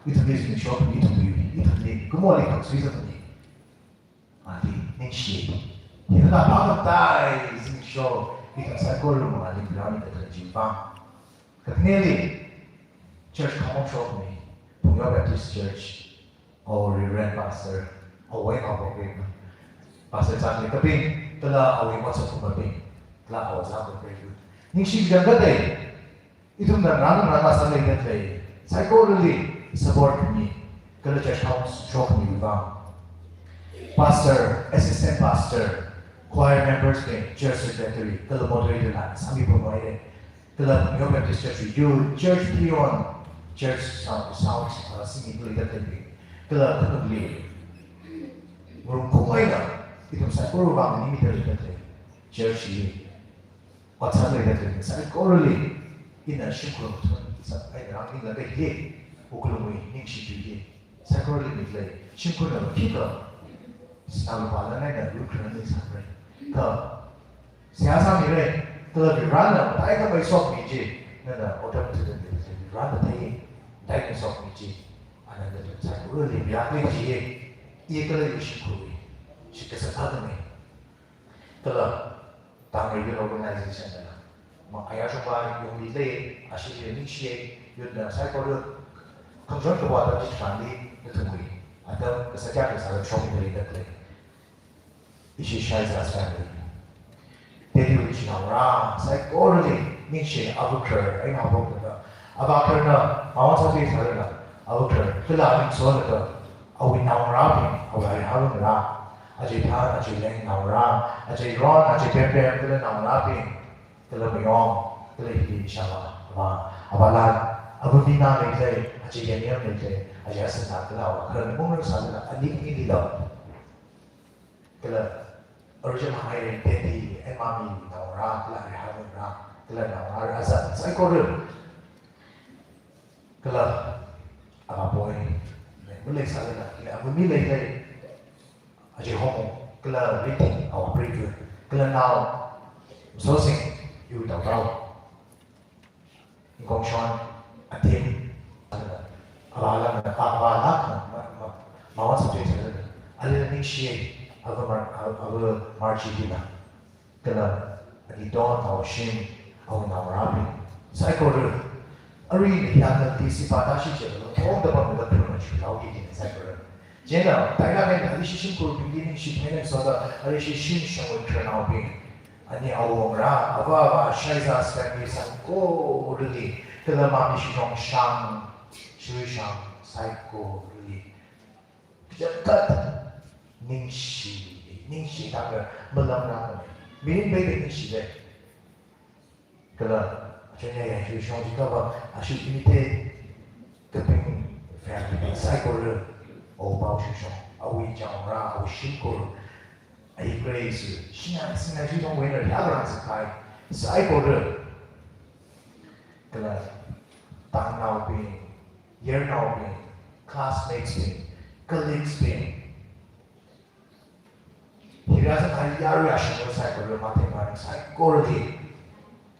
ithumli zimiksho, ithumli, ithumli, kumoli khangsui sāthani. Adi, ningshi. Hithāda pāngaptai, zimiksho, ithum saikora mangāli brani kathā chiwuivang. Kathāli, church khamong shokmi, Phungyo Baptist Church, our Reverend Pastor, awui ngapokbing, Pastor Changli kaping, kala awui motsakumabing, kala awui zakupbing. Ningshi jang kathā, ithumna ngarān ngarān sālei kathā, saikorali support khami, kala church khamong shokmi vang. Pastor, assistant pastor, choir members bing, church secretary, kala moderator la, sāmi pamai. Kala Phungyo Baptist Church, youth, church peon, church sound, sound, uh, singing leader kathābing. Kala khanukli. Ngarumkhumeina, ithum saikora vang nimida leida lei. Church li. Otsak leida lei. Saikorali. Ina shimkhur thun, sa, ai rang ina kahi. Wuklungwui, ningshi tui hi. Saikorali mi lei. Shimkhurna khikha. Sālu pala nai na, wuklungwui sārai. Kha. Seihā sāmira, kala Varivarana, taikhamei shokmi chi, nana, otam tu tu tu, Varivarana thei, taikhamei shokmi chi, ana nana tu saikorali Varivarali chi, i kala i shimkhur, shi kasā thāda ni. Kala, tang region organization na, ma aya shokpa yongli lei, ashi ningshi, yutna saikora, khamshon kapa atam chitharanli, nathumwui, atam kasā kya kasā shokmi leida lei. Ishi Shaizas family. Tediwui chinaongarā, saikorali, ningshi avā kharar, eina avā kharar, avā khararna, mawan sāpi sārala, avā kharar, kala ningsholaga, awui naongarābing, awui harungarā, aja Than, aja Leng naongarā, aja Ron, aja Pem Pem, kala naongarābing, kala Mayong, kala hili shāva, avā, avā Lan, avā Mina leilei, aja Yanyam leilei, aja Asana, kala avā khararna mungrang sālala, ani ani lila. Kala, original high daddy, and mommy, naongarā, kala, harungarā, kala, naongarā, azat, saikora. Kala, avā Boy, mi leisālala, kala, avā mi leilei, aja Homo, kala, Riti, our preacher, kala, nao, Sosing, yu tau tau. Kongshon, atim, avā la, avā la, ma, ma, mawan sāpi sārala. Ali ningshi, avā Mar, avā Marji hina. Kala, ani Don, awui shim, awui naongarābing. Saikora, arui ni yangna tisi pata shi chila, tongda pamda phun machu lau ki ni saikora. Chieina, taina men, ali shi shimkhurbingli ningshi pheina soda, ali shi shim shangwui khararnaobing. Ani awungarā, avā, avā, Shaizas family saikorali, kala mami shirong shang, shirui shang, saikorali. Kachangkhat, ningshi, ningshi tangda, malamrāmana. Mirin peida ningshida. Kala, achon ya ya shirui shong jiakha va, ashi imite, kaping family saikora, o pao shirui shong, awui chāngrā, awui shimkhur, ai Grace, shina, shina shirui shongwui eina yakrang sākahai, saikora. Kala, tangnaobing, yarnaobing, classmates bing, colleagues bing, hira sākahai yarui ashangwui saikora, matheng maning saikorali.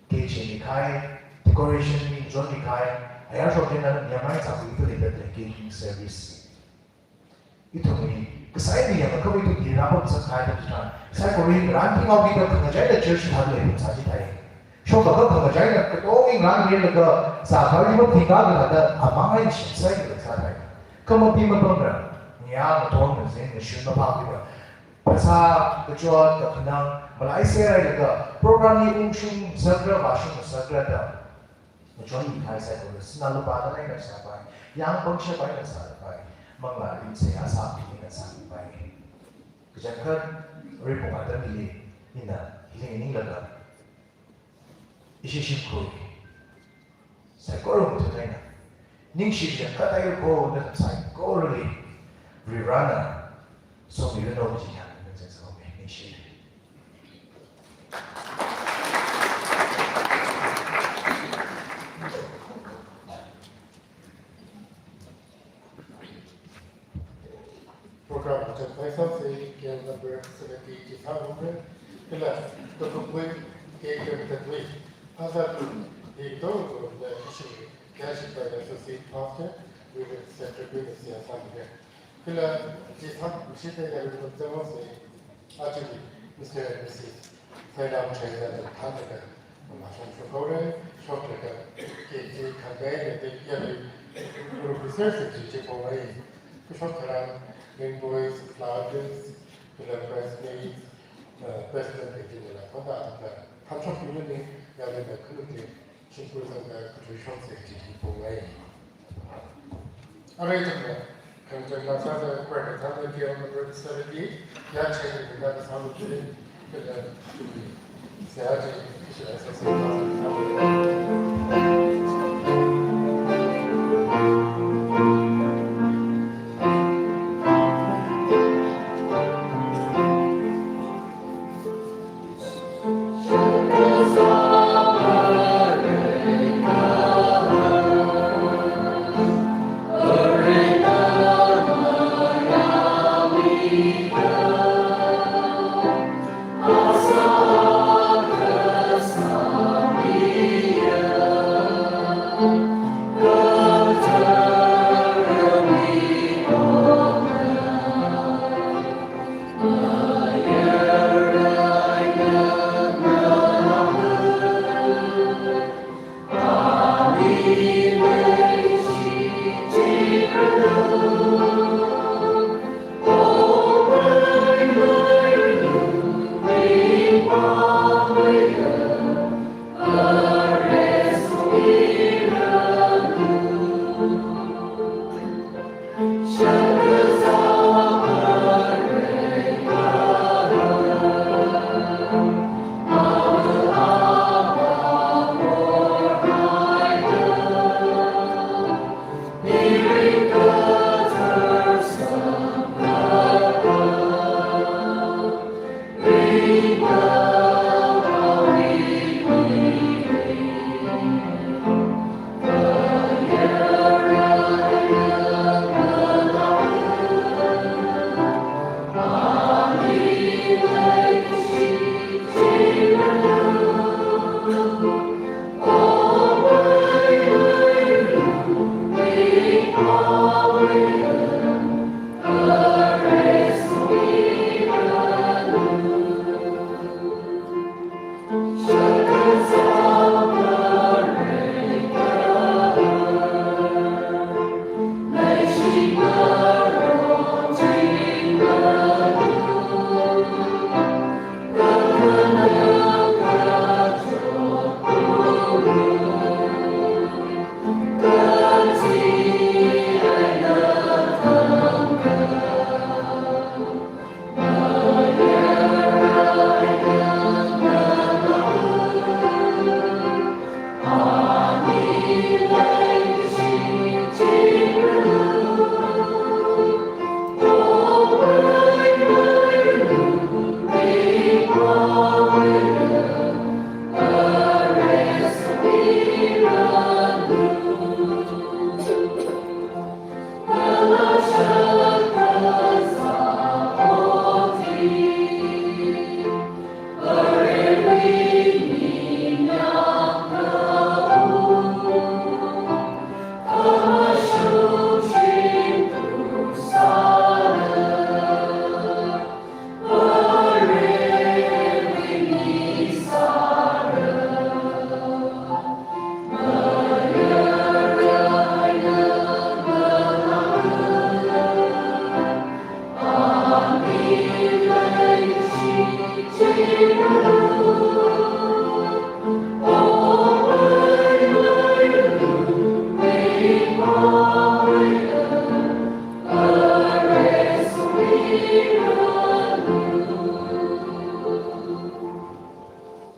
Cake shemikahai, decoration mi jonmikahai, ayar shokchina yamai sākhui tu leida lei cake service. Ithumwui, kasai mi yangakha ithum hira pam sākahai tam chitharan, saikora ngarān thingaokida khangachaida church thāda leipam sāchithei. Shokakha khangachaina katong ngarān rilaga, sākahai pam thingkha kathāda, amang ai shin saida sāthei. Kha mapi mapamra, nia ngathor ngazin ngashun maphākhuira. Phasā, kachot, kakhanang, malai serhailaga, program li ungshung sākra, vāshung sākra da. Machonmikahai saikora, sinā lupā da eina sāpai, yang pangshap eina sāpai, manglā rin seihā sāpi eina sāpai. Kachangkhat, ripong atamli, ina, hiling ninglaga. Ishi shimkhur. Saikora muthu eina. Ningshi kachangkhat ai ko na saikorali. Varivarana. Somiranu kaji hāngda chānsāmi, ningshi. Program chānpai sāsei, K L number seventy chi sāngarumra. Kala, tukukpui, K L thirty-three, Azad, hi to, to, the issue, K L thirty-three, Associate Pastor, Women Central Ministry, Assam. Kala, chi sāmishida yarui kum zanghaosei, aja hi, Mister and Missus Saidam Chaiza, the Tantaka, Masham Shokore, Shokaka, K G Kangay, the Yari, Guru Research Institute, Chipawai, Kushok Tharan, Young Boys, Flower Girls, kala Bridesmaids, uh, President, K G Nila, Konda, Tantaka, Tantaka Union, Yari, the Kunuti, Shimkhur zangda kathui shoksa kaji hi phungai. Arui tangda, khanchang lāsāda, khuirāda thāda K L number seventy, ya chai ni na da samu chai, kala chumi. Saya chai, kishira sa sa sa sa.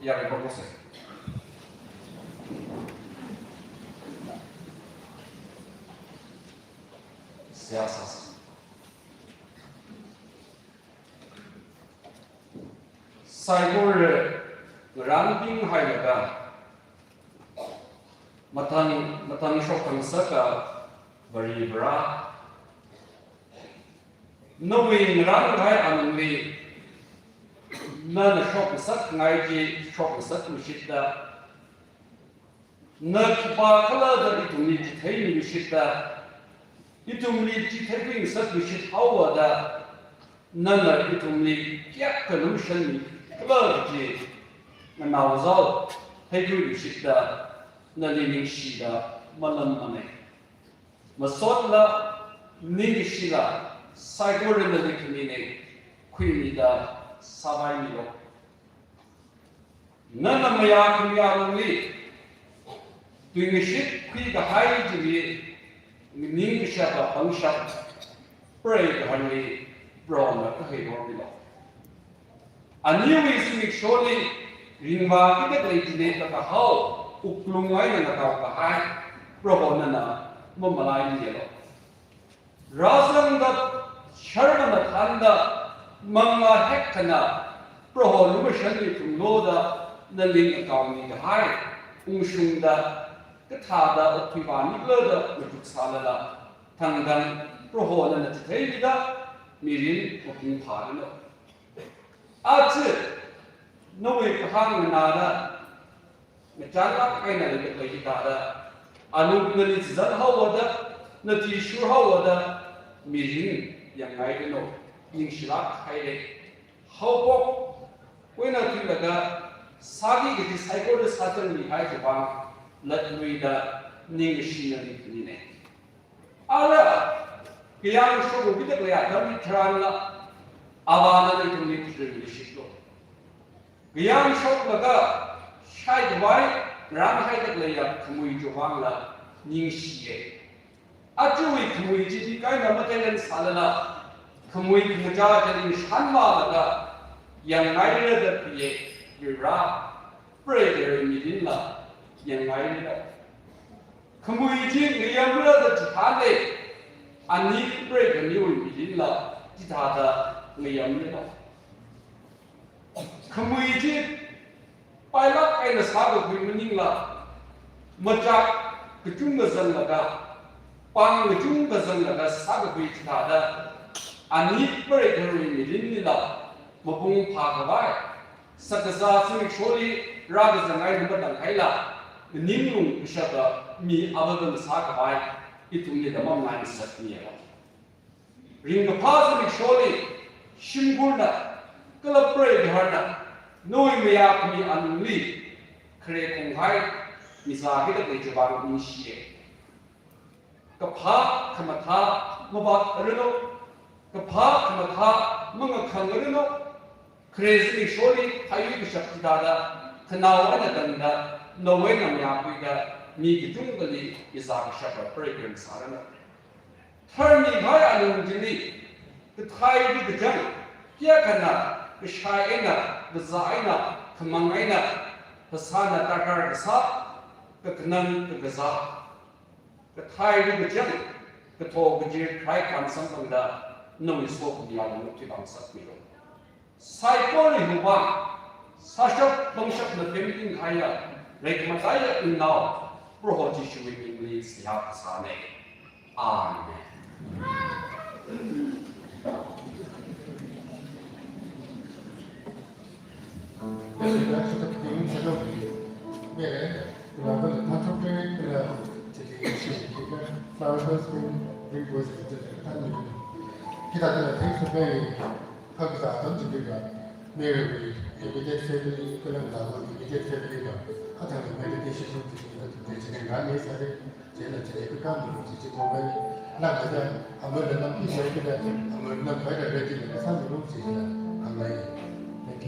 Yari, pokose. Seihā sāsa. Saikora ngarānbing hailaga, mathang, mathang shokngasaka Varivara, nawui ngarānkahai alungli, nana shokngasakngai chi shokngasakmishitda, na khipākhala da ithumli chitheimishitda, ithumli chitheikhuingasakmishit haowa da, nana ithumli kayākha lumashanmikhala kaji nganao zao theikhuimishitda, nali ningshida malammanei. Masotla, ningshila, saikora nali khaminei, khuimida sāpaimilu. Nana mayākhami alungli tuingashit khuikahai chili nganingkashapa pangshap, preigaharli Prohona kahai hormilu. Aniwui zimiksholi ringvāki kathei chili kakahao wuklung eina ngataokahai Proho nana mamalaimiyelu. Rāzangda, sharmana thānda, manglā hekkana Proho lumashanmi thumlo da nali ngakaomi kahai ungshungda, kathāda okthui vānikhala da machuk sālala, thangthang Proho nana chitheimida mirin mapung phāranu. Aja, nawui kahāng nganāda, ngachānlāk eina leilakha hithāda, alung nali chizan haowa da, na athishur haowa da, mirin yangngairanu, ningshilāk haire. Haophok, koina thuilaga, sāki kaji saikora sāzangmihai chiwui vang, latluida, ningshina ning khaminei. Ara, kayāng shokki kathei atam hitharanla, Avāna ithumli kharing lishitlu. Kayāng shoklaga, shaikhavai, rānhai katheiya khamui chiwui vangla, ningshiye. Ajawui khamui chi tikaina matailan sālala, khamui khangachā chili shanmalaga, yangngaira da khuiye, Varivara, preigaharwui mirinla, yangngaira da. Khamui chi ngayamra da chithālei, ani preigaharwui mirinla, chithāda ngayamra da. Khamui chi pailāk eina sākakhui maningla, machak kachungkha zanglaga, pāng kachungkha zanglaga sākakhui chithāda, ani preigaharwui mirinlila, mapung phākhavai, shakazā zimiksholi rākazang eina matānghaila, ninglung kashapa mi avāvana sākhavai, ithumli da mamalai ngasakmiya. Ringkaphā zimiksholi, shimkhurna, kala preigaharna, nawui mayākhami alungli, khare khonghai, mizāki kathei chiwui vang ningshiye. Kaphā khamathā mavākranu, kaphā khamathā mangakhangranu, khare zimiksholi phāyui kashap chithāda, khanao eina tangda, nawui eina mayākhuida, mi kachungkhali mizā kashapa preigaharna sāranu. Tharmihai alung chili, kathei kachang, kayākhana, kashai eina, kazā eina, khamang eina, phasāna darkar kasā, kakhanang kakazā, kathei kachang, katho kachir kharai khamsang pangda, nawui sokhami alung thuipangsakmilu. Saikora hiwui vang, sāshap pangshapna pemting kahaiya, rekmataiya Naonao, Proho Jishuwui mingli seihā kasāne. Amen. Hithāda thanks to pay. Phakazā atam chili va, Mary wui immediate family, kala ngalāwui immediate family va, athang meditation room chili va, chili nganāsāda, chieina chili kakam room chi chi tongmei, nākada, amarna nampi mai kada, amarna nampai da ready na kasā room chi chila, hāngngai. Thank you.